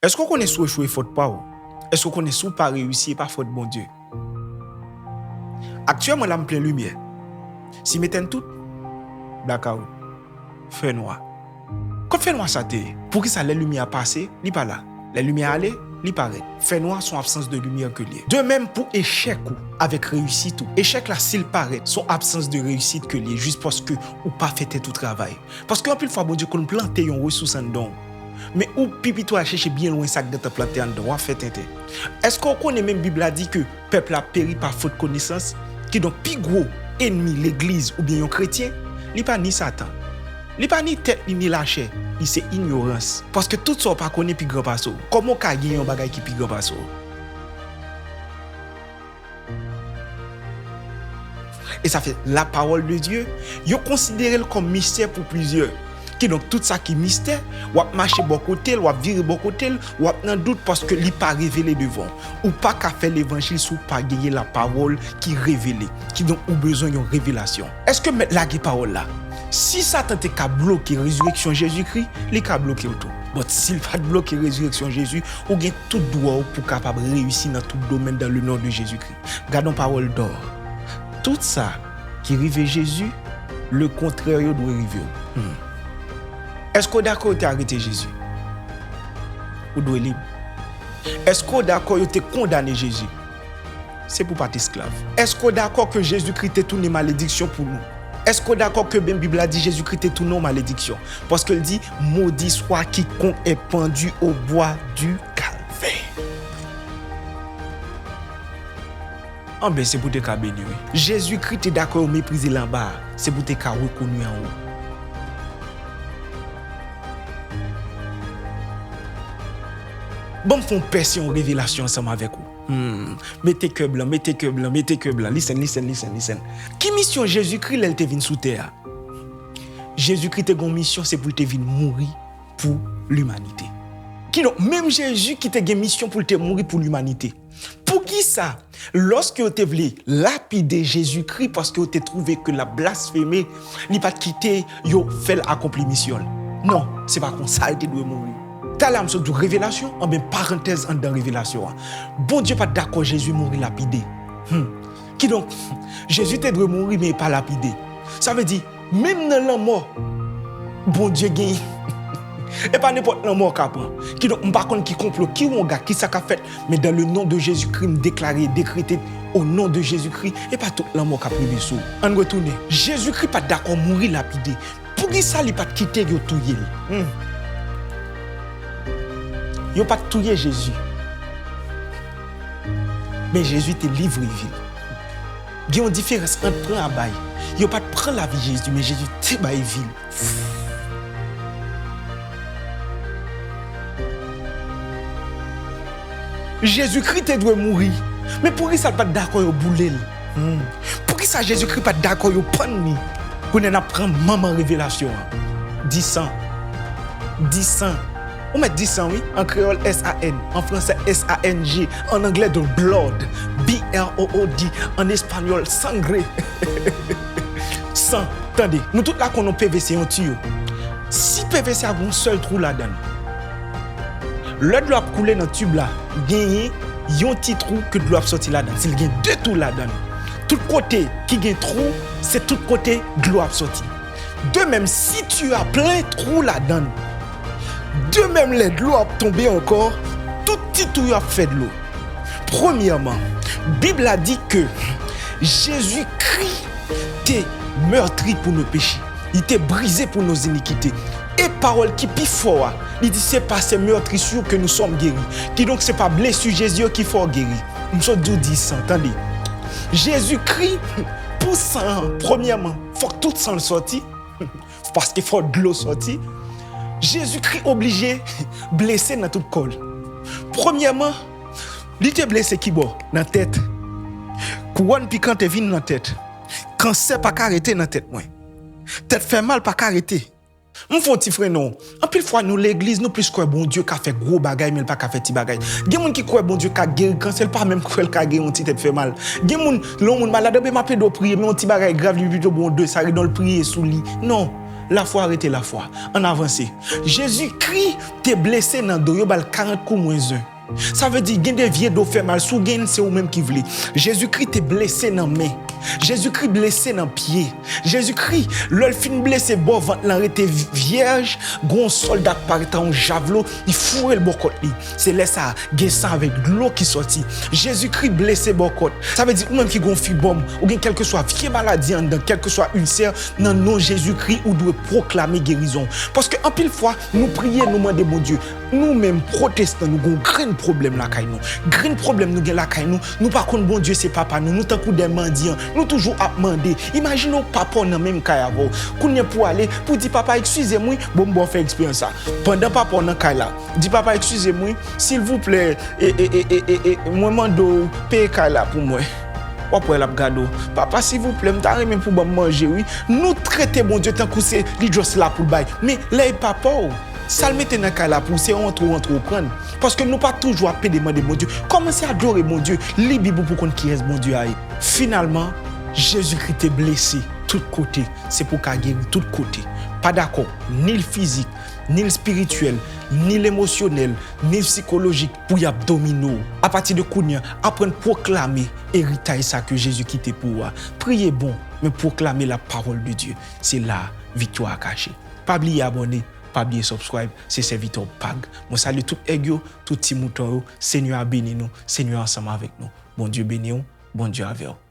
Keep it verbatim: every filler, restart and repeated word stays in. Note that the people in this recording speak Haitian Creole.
Èske w konnen si w echwe e fòt pa w? Èske w konnen si w pa reyisi e pa fòt Bondye? Aktyèlman la m plen limyè. Si m etèn tout, blakawout. Fènwa. Kot fènwa sa te ye? Poukisa lè limyè a pase, li pa la? Lè limyè a ale, li parèt. Fènwa se yon absans de limyè ke l ye. De menm pou echèk ou avèk reyisit ou. Echèk la, si l parèt, se yon absans de reyisit ke l ye, jis paske ou pa fè tèt ou travay. Paske anpil fwa, Bondye konn plante yon resous anndan w. Men ou pi pito al chèche byen lwen sa k gentan plante anndan w, w ap fè tenten. Èske w konnen menm Bib la di ke pèp la peri pa fot konesans? Kidonk, pi gwo ènmi legliz oubyen yon kretyen, li pa ni Satan. Li pa ni tèt li, ni lachè. Li se inyorans. Paske tout sa w pa konnen pi gran pase w. Kòman w ka gen yon bagay ki pi gran pase w? E sa fè la parole de Dieu, yo konsidere l kòm mistè pou plizyè. Kidonk, tout sa ki mistè, w ap mache bò kote l, w ap vire bò kote l, w ap nan dout paske li pa revele devan w. Ou pa ka fè levanjil si w pa genyen lapawòl ki revele. Kidonk, ou bezwen yon revelasyon. Èske Mèt la gen pawòl la? Si Satan te ka bloke rezireksyon Jezikri, li ka bloke w tou. But si l pa t bloke rezireksyon Jezi, ou gen tout dwa w pou kapab reyisi nan tout domèn dans le nom de Jésus-Christ. Gade yon pawòl dò. Tout sa ki rive Jezi, le kontrè yo dwe rive w. Hmm. Èske w dakò yo te arete Jezi? Ou dwe lib. Èske w dakò yo te kondane Jezi? Se pou w pa t esklav. Èske w dakò ke Jezikri te tounen malediksyon pou nou? Èske w dakò ke menm Bib la di Jezikri te tounen yon malediksyon? Paske l di, maudit soit quiconque est pendu au bois du calvaire. Anben, se pou te ka beni, wi. Jezikri te dakò yo meprize l anba a, se pou te ka rekonèt anwo. Ban m fè yon pèse, yon revelasyon ansanm avèk ou. Hmm. Mete kè blan, mete kè blan, mete kè blan. Listen, listen, listen, listen. Ki misyon Jezikri lè l te vin sou tè a? Jezikri te gen yon misyon, se pou l te vin mouri pou limanite. Kidonk, menm Jezi ki te gen misyon pou l te mouri pou limanite, poukisa, lòske yo te vle lapide Jezikri paske yo te twouve ke l ap blasfeme, li pa t kite yo fè l akonpli misyon l? Non, se pa konsa l te dwe mouri. Talè a m sot di w revelasyon, anben parantèz anndan revelasyon an. Bondye pa t dakò Jezi mouri lapide. Hmm. Kidonk, Jezi te dwe mouri, men pa lapide. Sa vle di, menm nan lanmò, Bondye gen. E pa nenpòt lanmò w ka pran. Kidonk, m pa konn ki konplo, ki wonga, ki sa k ap fèt, men dans le nom de Jésus-Christ, m deklare e dekrete, au nom de Jésus-Christ, e pa tout lanmò k ap rive sou w. Ann retounen. Jezikri pa t dakò mouri lapide. Poukisa li pa t kite yo touye l? Hmm. Yo pa t touye Jezi. Men Jezi te livre vi l. Gen yon diferans ant pran a bay. Yo pa t pran lavi Jezi, men Jezi te bay vi l. Jezikri te dwe mouri, men poukisa l pa t dakò yo boule l? Hmm. Poukisa Jezikri pa t dakò yo pann li? Kounye a n ap pran manman revelasyon an. Di san. Di san. Ou mèt di san, wi. An kreyòl, S A N. An fransè, S A N G. An anglè, the blood. B L O O D. An espanyòl, sangre. San. Tande, nou tout la konn yon P V C, yon tiyo. Si P V C a gen yon sèl twou ladan l, lè dlo ap koule nan tib la, genyen yon ti twou ke dlo ap sòti ladan l. Si l gen de twou ladan l, tout kote ki gen twou, se tout kote dlo ap sòti. De menm, si tiyo a plen twou ladan l, de menm, lè dlo ap tonbe ankò, tout ti twou yo ap fè dlo. Premyèman, Bib la di ke Jezikri te meurtri pour nos péchés. Li te brize pou nos iniquités. E pawòl ki pi fò a, li di, c'est par ses meurtrissures que nous sommes guéris. Kidonk, se pa blesi Jezi yo ki fè w geri. M sot di w di san, tande. Jezikri, pou san an, premyèman, fòk tout san l sòti. Paske fò dlo sòti. Jezikri oblije blese nan tout kò l. Premyèman, li te blese ki bò? Nan tèt. Kouwòn pikan te vin nan tèt. Kansè pa ka rete nan tèt mwen. Tèt fè mal pa ka rete. M fè yon ti frennen w. Anpil fwa, nou legliz, nou plis kwè Bondye ka fè gwo bagay, men l pa ka fè ti bagay. Gen moun ki kwè Bondye ka geri kansè, l pa menm kwè l ka geri yon ti tèt fè mal. Gen moun, lè yon moun malad, ebyen, m ap ede w priye, men yon ti bagay grav, li pito ba w de sa, ridon l priye sou li. Non. Lafwa rete lafwa. Ann avanse. Jezikri te blese nan do, yo ba l karant kou mwens en. Sa vle di, gen de vye do fè mal, si w gen l, se ou menm ki vle. Jezikri te blese nan men. Jezikri blese nan pye. Jezikri, lè l fin blese bò vant lan rete vyèj, gen yon sòlda k parèt ak yon javlo, li foure l bò kòt li. Se lè sa a, gen san avèk dlo ki sòti. Jezikri blese bò kòt. Sa vle di, ou menm ki gen yon fibòm, ou gen kèlkeswa vye maladi anndan, kèlkeswa ilsè, nan non Jezikri, ou dwe pwoklame gerizon. Paske anpil fwa, nou priye, nou mande Bondye. Nou menm, pwotestan, nou gen yon grenn pwoblèm lakay nou. Grenn pwoblèm nou gen lakay nou, nou pa konn Bondye se papa nou, nou tankou de mandyan, nou toujou ap mande. Imajine w papa w nan menm kay avè w. Kounye a pou w ale, pou di, "Papa, eskize m wi," bon, m ba w fè eksperyans sa. Pandan papa w nan kay la, di, "Papa, eskize m wi, silvouplè, e, e, e, e, e, e, mwen mande w peye kay la pou mwen." W ap wè l ap gade w. "Papa, silvouplè, m ta renmen pou w ban m manje wi." Nou trete Bondye tankou se li just la pou l bay. Men lè e papa w, sa l mete nan kay la pou w, se yon antre w antre w pran l. Paske nou pa toujou ap pede mande Bondye. Kòmanse adore Bondye. Li Bib ou pou konn kiyès Bondye a ye. Finalman, Jezikri te blese tout kote. Se pou w ka geri tout kote. Pa dakò, ni l fizik, ni l espirityèl, ni l emosyonèl, ni l sikolojik pou y ap domine w. Apati de kounye a, aprann pwoklame eritay sa ke Jezi kite pou ou a. Priye bon, men pwoklame la pawòl de Dye. Se la viktwa a kache. Pa bliye abòne, pa bliye subscribe. Se sèvitè w Pag. Mwen salye tout èg yo, tout ti mouton yo. Senyè a beni nou, Senyè a ansanm avèk nou. Bondye beni w, Bondye avè w.